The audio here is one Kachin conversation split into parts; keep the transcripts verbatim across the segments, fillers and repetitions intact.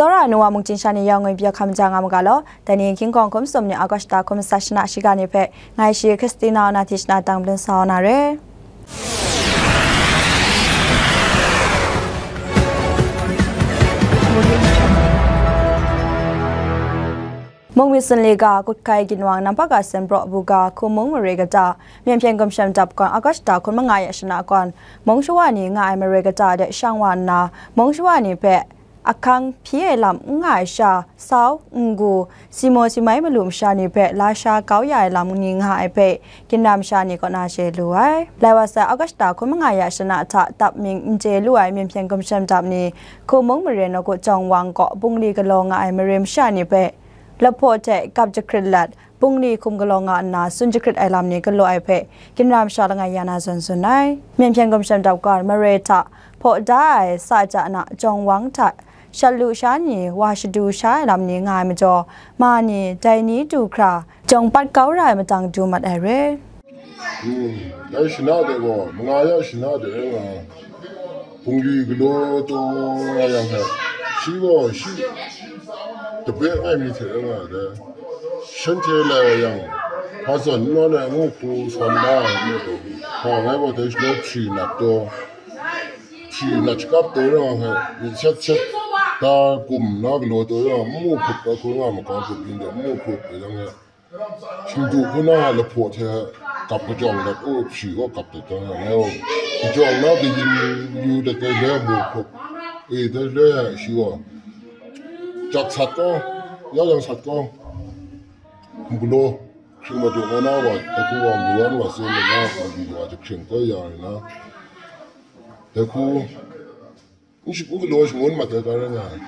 Tsawra ai nu wa mungchin sha ni yawng ngwi bya hkam ja nga mu ga law, dai ni hkying hkawng hkum sum ni August hta hkum sa shana shiga ni hpe, ngai shi Christina Onati shana tang blun sa wa na re. Mung mi sunli ga kut hkai ginwang nampak ga sen braw bu ga hku mung mare kata, Myen hpyen gumshem dap gawn August hta hkun manga ya shana gawn, mung shawa ni nga ai mare kata de shang wa nna, mung shawa ni hpe ahkang hpyi ai lam n nga ai sha, sau, n-gu, si maw si mai malu masha ni hpe la sha kau ya ai lam ni nga ai hpe, ginra masha ni kaw na chye lu ai. Lai wa sai, August hta hkun manga ya shana hta dap mying n chye lu ai Myen hpyen gumshem dap ni, hku mung mare nawku jawng wang kaw bungli galaw nga ai mare masha ni hpe, lahpaw hte gap jahkrit lat, bungli hkum galaw nga nna, tsun jahkrit ai lam ni galaw ai hpe, ginra masha langai ya na zawn tsun ai. Myen hpyen gumshem dap gawn, mare hta hpaw da ai sa ja na jawng wang hta, shat lu sha ni, wa shadu sha ai lam ni nga ai majaw, ma ni, dai ni du hkra, jawng pat kau ra ai matang du mat ai re. Hmm, dai shana de gaw, manga ya shana de rai nga ai. Bungli galaw taw nga yang hte, shi gaw shi tabe ai mi hte rai nga ai dai. Shanhte lai wa yang, hpa zawn n nawn ai ngu hku sawn da ai mi taw, hpa ngai gaw dai shana hpri nat taw, hpri nat shakap taw rai nga hte, myit shat shat da gum na galaw taw rai nga, n mu hprup ai hku nga makau hprup yin de, n mu hprup ai yang e. Shingdu hku na lahpaw hte gap kajawng dat u, hpri gaw gap dat jang, ngai gaw kajawng na kayin yu dat ai le mu hkrup, e, dat le ai shi gaw, jak sat gaw, ya yang sat gaw, hkum galaw, hkring madu nga na wa, dai hku wa, mungyan wa, tsun na, hkum galaw wa, jahkring koi ya ai na, dai hku, n shing, n galaw shangun mat ai ga rai nga ai.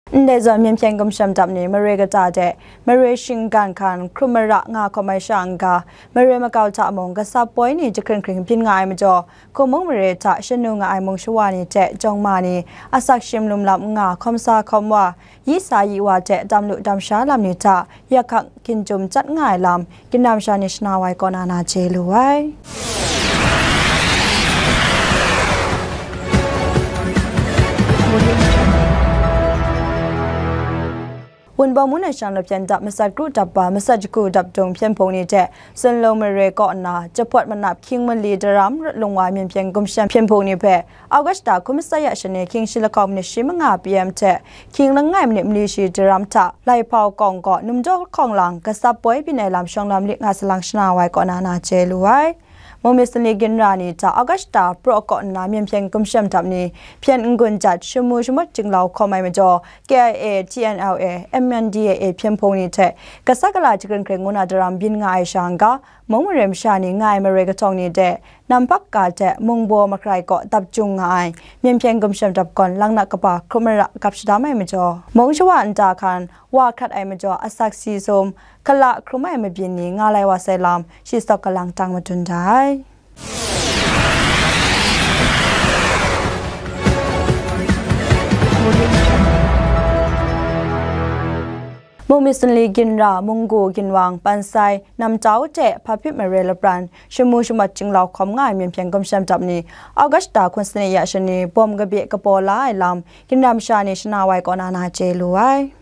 Ndai zawn, Myen hpyen gumshem dap ni mare kata de, mare shinggan hkan hkrum mara nga hkawm ai sha n-ga, mare makau hta mung gasap poi ni jahkring hkring byin nga ai majaw, hku mung mare hta shanu nga ai mung shawa ni hte jawng ma ni, asak shim lum lam n nga hkawm sa hkawm wa, yi sa yi wa hte dam lu dam sha lam ni hta, yak hkak ginjum chyat nga ai lam, ginra masha ni shana wa ai kaw na na chye lu ai. Wunpawng Mungdan Shang Lapyen Dap Masat Kru Dap Ba, Masat Jaku Dap Dung hpyen hpung ni hte Sunlung Mare kaw nna, Jahpawt Manap Hkying Mali Daram Rawt Lung Wa Myen hpyen Gumshem hpyen hpung ni hpe, August hta hkun masat ya shani hkying shi lahkawng minit shi manga P M hte hkying langai minit mali shi daram hta, Laihpau Kawng kaw Numdaw Hkawng Lang gasap poi byin ai lam shawng lam lik nga salang shana wa ai kaw na na chye lu ai. Mung mi sunli ginra ni hta August hta praw kaw nna Myen hpyen Gumshem Dap ni hpyen n-gun jat shamu shamawt jinglau hkawm ai majaw, K I A, T N L A, M N D A A hpyen hpung ni hte kasa kala jahkring hkring ngu na daram byin nga ai sha n-ga, mung mare masha ni nga ai mare kahtawng ni de, nampak ga hte mungbaw makrai kaw dap jung nga ai, Myen hpyen Gumshem Dap gawn lang na kaba hkrum mara gap shadam ai majaw, mung shawa nta hkan wa hkrat ai majaw, asak si sum, hkala hkrum ai mabyin ni nga lai wa sai lam, shi sawk galang tang madun da ai. Mung mi sunli ginra, munggu ginwang, pansai, namtau hte hpa hpyip mare lapran, shamu shamawt jinglau hkawm nga ai Myen hpyen Gumshem Dap ni, August hta hkun sanit ya shani, bawm kabye kabaw la ai lam, ginra masha ni shana wa ai kaw na na chye lu ai.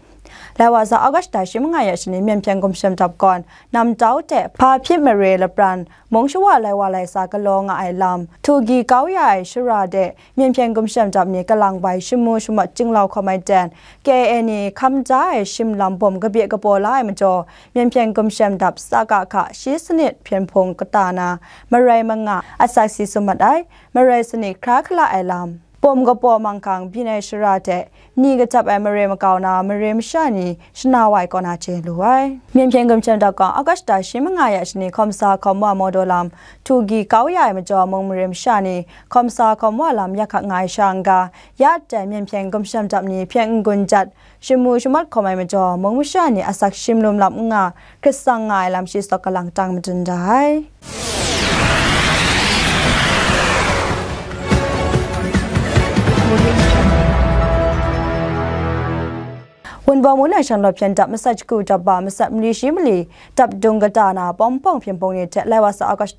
Lai wa sa, August hta shi manga ya shani, Myen hpyen Gumshem Dap gawn, namtau hte hpa hpyip mare lapran, mung shawa lai wa lai sa galaw nga ai lam, htu gyi kau ya ai shara de, Myen hpyen Gumshem Dap ni kalang bai shamu shamawt jinglau hkawm ai ten, K I A ni hkam ja ai shim lam bawm kabye kabaw la ai majaw, Myen hpyen Gumshem Dap sa ka hka shi sanit hpyen hpung kata na, marai manga, asak si sum mat ai, marai sanit hkra hkala ai lam, bawm kabaw manghkang byin ai shara hte, ni kachyap ai mare makau na mare masha ni shana wa ai kaw na chye lu ai. Myen hpyen Gumshem Dap gaw August hta shi manga ya shani hkawm sa hkawm wa maw daw lam, htu gyi kau ya ai majaw, mung mare masha ni hkawm sa hkawm wa lam yak hkak nga ai sha n-ga, ya ten Myen hpyen Gumshem Dap ni hpyen n-gun jat, shamu shamawt hkawm ai majaw, mung masha ni asak shim lum lam n nga, hkrit tsang nga ai lam shi sawk galang tang madun da ai. Punbaw mung nang shanglawt hpyen dap masat shagu dap ba masat mali shi mali dap dung kata na pawng pawng hpyen hpung ni hte lai wa sa August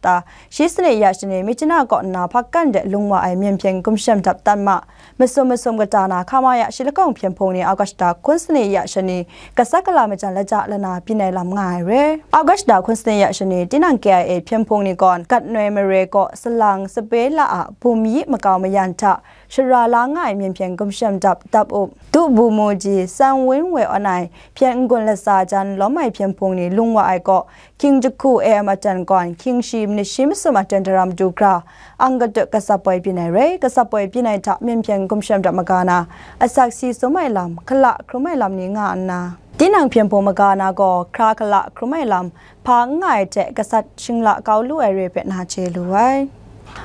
shi sanit ya shani Myitkyina kaw nna hpakan de lung wa ai myen hpyen gumshem dap tan ma masum masum kata na hkama ya shi lakawng hpyen hpung ni August hkun sanit ya shani gasat gala majan laja lana byin ai lam nga ai re. August hkun sanit ya shani tinang K I A hpyen hpung ni gawn Gatnoi mare kaw salang sape la a bum yi makau mayan hta shara la nga ai myen hpyen gumshem dap dap up, du bu mu ji, san wun woi awn ai hpyen n-gun latsa jan lawm ai hpyen hpung ni lung wa ai kaw, hkying jahku A M atan gawn, hkying shi manit shi masum a ten daram du hkra, ang katut gasat poi byin ai re. Gasat poi byin ai hta myen hpyen gumshem dap maga na, asak si sum ai lam, hkala hkrum ai lam ni nga nna, tinang hpyen hpung maga na gaw hkra hkala hkrum ai lam, hpa n nga ai hte gasat shingla kau lu ai re hpe na chye lu ai.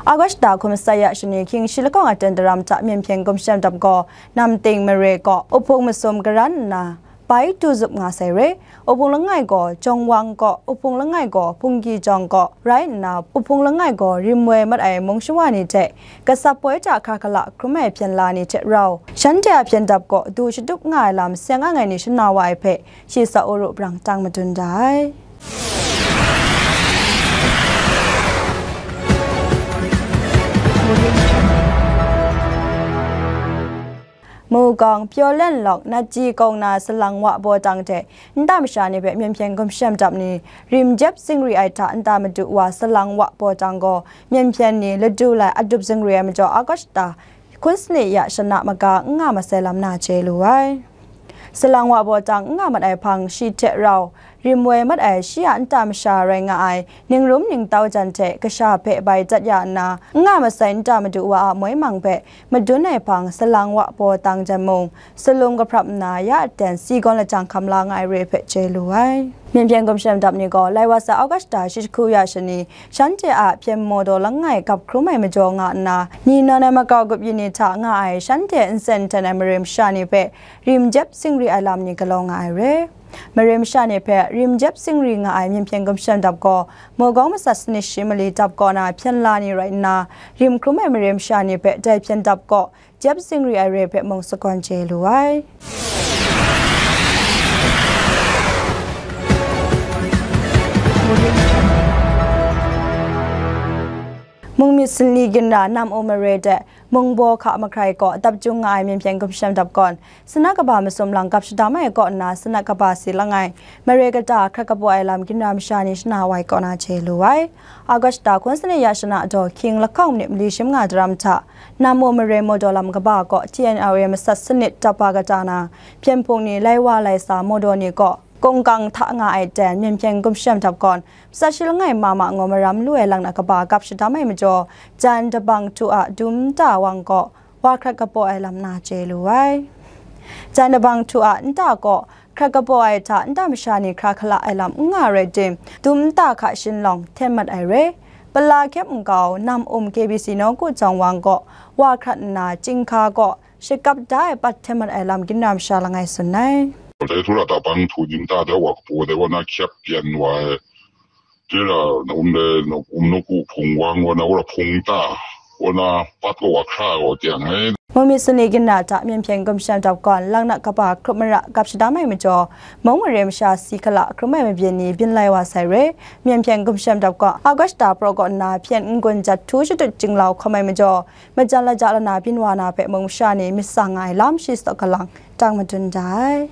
August hkun masat ya shani hkying shi lakawng a ten daram hta myen hpyen gumshem dap gaw, Namting mare kaw uphung masum karan nna, bai tu zup nga sai re. Uphung langai gaw Jawng Wang kaw, uphung langai gaw Hpunggi Jawng kaw rai nna, uphung langai gaw rim woi mat ai mung shawa ni hte gasat poi hta hkra hkala hkrum ai hpyen la ni hte rau, shanhte a hpyen dap kaw du shadup nga ai lam seng ang ai ni shana wa ai hpe, shi sa uru brang tang madun da ai. Mugawng, Pyaw Len Lawk, Natji Kawng na salang wa baw tang hte nta masha ni hpe myen hpyen gumshem dap ni rim jep zingri ai hta nta madu wa salang wa baw tang gaw, myen hpyen ni ladu lai adup zingri ai majaw, August hkun sanit ya shana maga n nga masai lam na chye lu ai. Salang wa baw tang n nga mat ai hpang shi hte rau, rim woi mat ai shi a nta masha rai nga ai ningrum ningtau jan hte kasha hpe bai dat ya nna, n nga masai nta madu wa a moi mang hpe madun ai hpang salang wa baw tang jan mung, salum kahprap nna ya aten si gawn lajang hkam la nga ai re hpe chye lu ai. Myen hpyen gumshem dap ni gaw, lai wa sa August shi jahku ya shani, shanhte a hpyen mawdaw langai gap hkrum ai majaw nga nna, ni nawn ai makau gup yin ni hta nga ai shanhte nsen hten ai mare masha ni hpe rim jep zingri ai lam ni galaw nga ai re. Mare masha ni hpe rim jep zingri nga ai myen hpyen gumshem dap gaw, Mugawng masat sanit shi mali dap kaw na hpyen la ni rai nna, rim hkrum ai mare masha ni hpe dai hpyen dap kaw jep zingri ai re hpe mung sagawn chye lu ai. Mungmyit sanli ginra nam um mare de, Mungbaw hka mahkrai kaw dap jung nga ai myen hpyen gumshem dap gawn, sanat kaba masum lang gap shadam ai kaw nna sanat kaba si langai, mare kata hkrat kabaw ai lam ginra masha ni shana wa ai kaw na chye lu ai. August hkun sanit ya shana daw hkying lahkawng minit mali shi manga daram hta, Namu mare mawdaw lam kaba kaw T N L A masat sanit dap ba kata na, hpyen hpung ni lai wa lai sa mawdaw ni kaw, kungkang hta nga ai ten myen hpyen gumshem dap gawn, masat shi langai ma ma ngaw maram lu ai lang na kaba gap shadam ai majaw, jan dabang htu a dum nta wang kaw, wa hkrat kabaw ai lam na chye lu ai. Jan dabang htu a nta kaw, hkrat kabaw ai hta nta masha ni hkra hkala ai lam n nga rai tim, dum nta hka shinlawng hten mat ai re. Pala hkyep nkau, nam um K B C nawku jawng wang kaw, wa hkrat nna, chyinghka kaw, shakap da ai pat hten mat ai lam ginra masha langai tsun ai. Dai htura ta bang htu ning ta dai wa kapu dai wa na hkyep pyan wa ai. Dai ra na um dai na um nawku hpung wang wa na wa hpung ta wa na pat kaw wa hkra kaw tiang ai. Mungmyit sanli ginra hta myen hpyen gumshem dap gawn, lang na kaba hkrup mara gap shadam ai majaw, mung mare masha si hkala hkrum ai mabyin ni byin lai wa sai re. Myen hpyen gumshem dap gawn, August hta praw kaw nna hpyen n-gun jat htu shadut jinglau hkawm ai majaw, majan laja lana byin wa na hpe mung masha ni myit tsang nga ai lam shi tsawk galang tang madun da ai.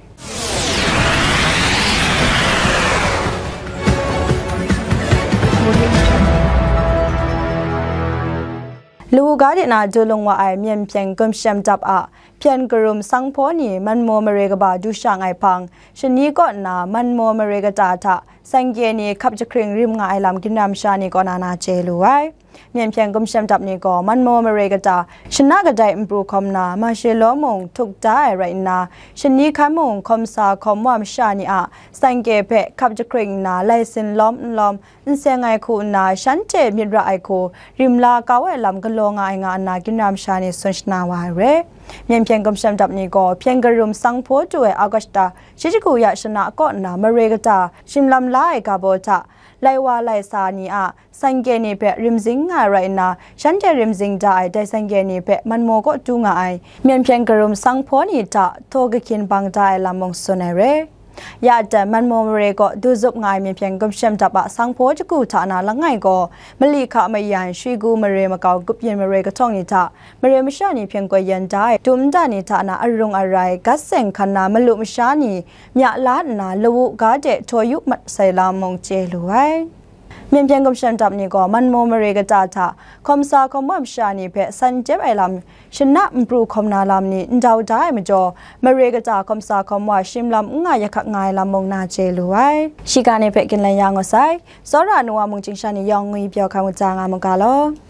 Lu ga de na du lung wa ai myen hpyen gumshem dap a hpyen karum sanghpaw ni manmaw mare kaba du sha ai hpang, shani kaw nna manmaw mare kata hta sangkye ni hkap jahkring rim nga ai lam ginra masha ni kaw na na chye lu ai. Myen hpyen gumshem dap ni gaw manmaw mare kata, shana kadai npru hkawm na, mashe law mung htuk da ai rai nna, shani hkan mung hkawm sa hkawm wa masha ni a sangkye hpe hkap jahkring nna, lai sin lawm n lawm, n seng ai hku nna, shanhte myit ra ai hku, rim la kau ai lam galaw nga ai nga nna, ginra masha ni tsun shana wa ai re. Myen hpyen gumshem dap ni gaw, hpyen karum sanghpaw du ai August shi jahku ya shana kaw nna, mare kata, shimlam la ai ga baw hta, lai wa lai sa ni a sangke ni hpe rimzing nga ai rai nna, shanhte rimzing da ai dai sangke ni hpe manmaw kaw du nga ai, myen hpyen karum sanghpaw ni hta htaw kahkyin bang da ai lam mung tsun ai re. Ya dan manmaw mare kaw du zup nga ai myen hpyen gumshem dap a sanghpaw jahku hta na langai gaw, mali hka mayan, shrigu mare makau, gupyin mare kahtawng ni hta, mare masha ni hpyen koi yen da ai dum nda ni hta na arung arai, gat seng hkan na malu masha ni mya la nna, lawu ga de htaw yu mat sai lam mung chye lu ai. Myen hpyen gumshem dap ni gaw manmaw mare kata hta hkawm sa hkawm wa masha ni hpe san jep ai lam, shana npru hkawm na lam ni ndau da ai majaw, mare kata hkawm sa hkawm wa shim lam n nga yahkak nga ai lam mung na chye lu ai. Shiga ni hpe ginlan ya ngut sai, tsawra nu wa mung chyingsha ni yawng ngwi pyaw hkam kata nga mu ga law.